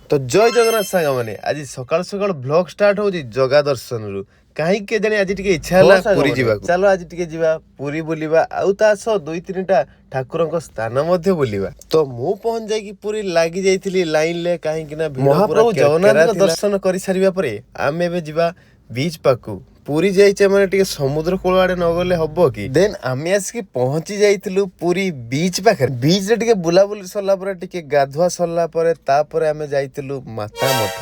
ତ ଜୟ ଜଗନ୍ନାଥ ସାଙ୍ଗମାନେ, ଆଜି ସକାଳୁ ସକାଳୁ ବ୍ଲଗ ଷ୍ଟାର୍ଟ ହଉଛି ଜଗା ଦର୍ଶନରୁ। କାହିଁକି କେଜାଣି ଆଜି ଟିକେ ଇଚ୍ଛା ହେଲା ପୁରୀ ଯିବାକୁ। ଚାଲ ଆଜି ଟିକେ ଯିବା ପୁରୀ ବୁଲିବା, ଆଉ ତା ସହ ଦୁଇ ତିନିଟା ଠାକୁରଙ୍କ ସ୍ଥାନ ମଧ୍ୟ ବୁଲିବା। ତ ମୁଁ ପହଞ୍ଚି ଯାଇକି ପୁରୀ ଲାଗି ଯାଇଥିଲି ଲାଇନରେ, କାହିଁକି ନା ମହାପ୍ରଭୁ ଜଗନ୍ନାଥଙ୍କ ଦର୍ଶନ କରିସାରିବା ପରେ ଆମେ ଏବେ ଯିବା ବିଚ୍ ପାଖକୁ। ପୁରୀ ଯାଇଛେ ମାନେ ଟିକେ ସମୁଦ୍ର କୂଳ ଆଡେ ନ ଗଲେ ହବ କି? ଦେନ୍ ଆମେ ଆସିକି ପହଞ୍ଚି ଯାଇଥିଲୁ ପୁରୀ ବିଚ୍ ପାଖରେ। ବିଚ୍ ରେ ଟିକେ ବୁଲାବୁଲି ସରିଲା ପରେ, ଟିକେ ଗାଧୁଆ ସରିଲା ପରେ, ତାପରେ ଆମେ ଯାଇଥିଲୁ ମାତା ମଠ।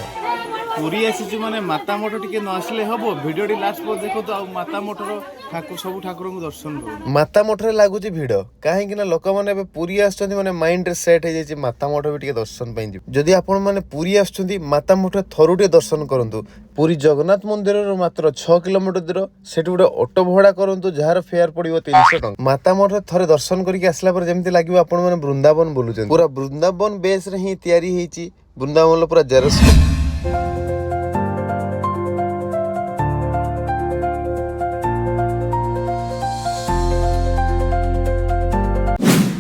ପୁରୀ ଆସିଛୁ ମାନେ ମାତା ମଠ ଟିକେ ନ ଆସିଲେ ହବ? ଭିଡ଼ିଓଟି ଲାଷ୍ଟ ପର୍ଯ୍ୟନ୍ତ ଦେଖନ୍ତୁ ଆଉ ମାତା ମଠର ଠାକୁର, ସବୁ ଠାକୁରଙ୍କୁ ଦର୍ଶନ କରନ୍ତୁ। ମାତା ମଠରେ ଲାଗୁଛି ଭିଡ, କାହିଁକି ନା ଲୋକମାନେ ଏବେ ପୁରୀ ଆସୁଛନ୍ତି ମାନେ ମାଇଣ୍ଡରେ ସେଟ୍ ହେଇଯାଇଛି ମାତା ମଠ ବି ଟିକେ ଦର୍ଶନ ପାଇଁ ଯିବେ। ଯଦି ଆପଣ ମାନେ ପୁରୀ ଆସୁଛନ୍ତି, ମାତା ମଠ ଥରୁଟିଏ ଦର୍ଶନ କରନ୍ତୁ। ପୁରୀ ଜଗନ୍ନାଥ ମନ୍ଦିରରୁ ମାତ୍ର 6 କିଲୋମିଟର ଦୂର। ସେଠି ଗୋଟେ ଅଟୋ ଭଡା କରନ୍ତୁ, ଯାହାର ଫେୟାର ପଡିବ 300 ଟଙ୍କା। ମାତା ମଠ ଥରେ ଦର୍ଶନ କରିକି ଆସିଲା ପରେ ଯେମିତି ଲାଗିବ ଆପଣ ମାନେ ବୃନ୍ଦାବନ ବୁଲୁଛନ୍ତି। ପୁରା ବୃନ୍ଦାବନ ବେସ୍ ରେ ହିଁ ତିଆରି ହେଇଛି, ବୃନ୍ଦାବନର ପୁରା ଜେରକ୍ସ।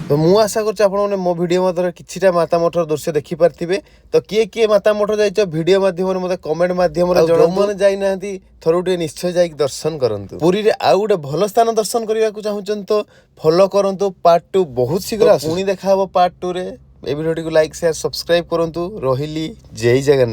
ତ ମୁଁ ଆଶା କରୁଛି ଆପଣମାନେ ମୋ ଭିଡ଼ିଓ ମାଧ୍ୟମରେ କିଛିଟା ମାତା ମଠର ଦୃଶ୍ୟ ଦେଖିପାରିଥିବେ। ତ କିଏ କିଏ ମାତା ମଠ ଯାଇଛ, ଭିଡ଼ିଓ ମାଧ୍ୟମରେ ମୋତେ କମେଣ୍ଟ ମାଧ୍ୟମରେ। ଯେଉଁମାନେ ଯାଇନାହାନ୍ତି, ଥରେ ଟିକେ ନିଶ୍ଚୟ ଯାଇକି ଦର୍ଶନ କରନ୍ତୁ। ପୁରୀରେ ଆଉ ଗୋଟେ ଭଲ ସ୍ଥାନ ଦର୍ଶନ କରିବାକୁ ଚାହୁଁଛନ୍ତି ତ ଫଲୋ କରନ୍ତୁ। ପାର୍ଟ 2 ବହୁତ ଶୀଘ୍ର ଆସୁଛି। ପୁଣି ଦେଖା ହବ ପାର୍ଟ 2ରେ। ଏ ଭିଡ଼ିଓଟିକୁ ଲାଇକ୍, ସେୟାର, ସବସ୍କ୍ରାଇବ କରନ୍ତୁ। ରହିଲି, ଜୟ ଜଗନ୍ନାଥ।